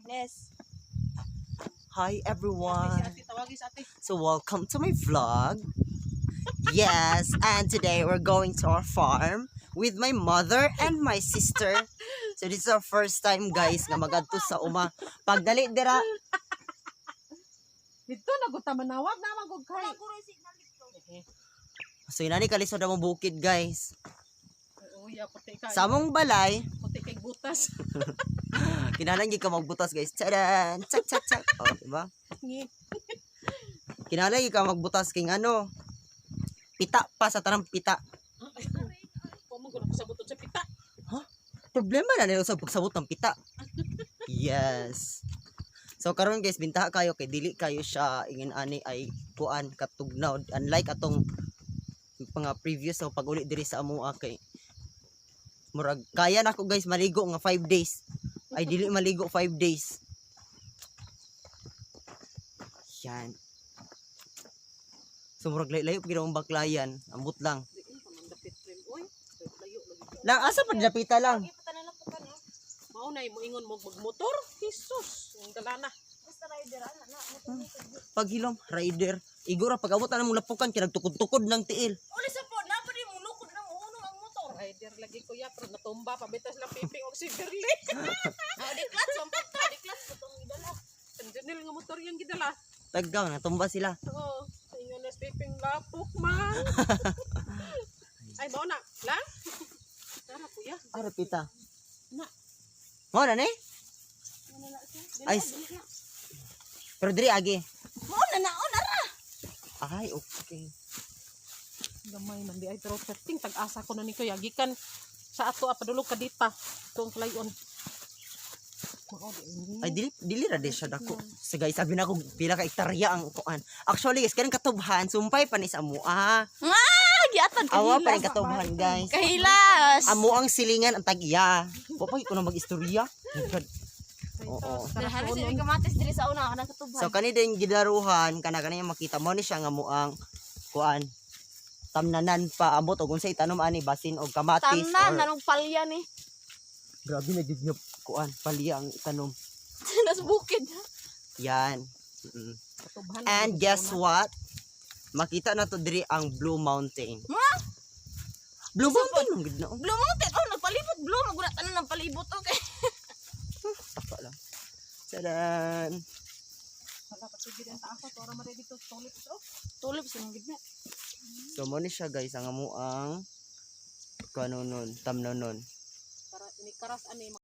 Nes. Hi Si everyone. ate, tawagi sa ate. So welcome to my vlog. Yes, and today we're going to our farm with my mother and my sister. So this is our first time, guys, nga magadto sa uma. Pagdali dira, Dito na gud ta manawag na man gud kay. Eh, so inani kalisod among bukid, guys. Uy, puti ka. Sa among balay, Puti kay butas. Kinahanglan gyud ka magbutas, guys. Tadan! Chak chak chak. Oh, diba? Ngi. Kinahanglan gyud ka magbutas kay ano? Pita pa sa tanang pita. Wa man gud ako sa buton sa pita. Problema na nila sa pagsabot ng pita. Yes. So karon, guys, bintaha kayo kay dili kayo siya ingin ani ay kuan katugnaw, unlike atong mga previous o pag-uli diri sa amoa kay murag kaya nako, guys, maligo nga 5 days. Ay, dili maligo 5 days. Yan. So murag layo pag ginawang baklayan, ambot lang. Di pa man dapit rin. Uy, layo lagi. Lang asa pa dapita lang. Ipatan na lang po ka, no? Mao na mo ingon mo magmotor. Jesus, ang dala na. Basta rider, ana na. Motor motor. Paghilom, rider. Igora, pag abot na mong lapukan, kinagtukod-tukod ng tiil. Uli sa po, na pa di mo lukod na mo hunong ang motor. Rider lagi kuya, pero natumba pa bitas lang piping og si Berli. Ah, di clutch, ang patay, di clutch po tong gidala. Ang janil nga motor yung gidala. Tagaw, natumba sila. Oo, ingon na si piping lapok man. Ay, mao na. Lang? Tara kuya. Ara, pita. Na. Mo na ni? Ay, pero diri agi. Mo na na, oh, nara. Ay, okay. Gamay man di ay, pero perting tag-asa ko na ni kuya gikan sa ato padulog ka dita tuong kalayon. Mao di ini. Ay, dili, dili ra di siya dako. So guys, sabi na ko pila ka ektarya ang kuan. Actually, guys, kanang katubhan, sumpay pa ni sa amoa. Ah, giatad Awa pa rin katubhan, guys. Kahilas. Amo ang silingan ang tag-iya. Wa pa ko na mag-istorya. My God. Oo. Halos ini kamatis diri sa una kanang katubhan. So kani din gidaruhan kana kani makita mo ni siya nga muang kuan tamnanan pa ambot og unsay tanom ani, basin og kamatis Tanan or nanong palya ni. Grabe na gid nga kuan palya ang tanom. Nas bukid. Yan. Katubhan. And guess what? Makita na to diri ang Blue Mountain. Ma? Blue Mountain man gid na, oh. Blue Mountain. Oh, nagpalibot blue maguna tanan ng palibot, okay. Taka lang. Tadan! Wala pa sige ang taasa to ra dito tulips oh. Tulip sa mga gid na. So mo ni siya, guys, ang amuang kuan nun, tamnanon. Para ini karas ani.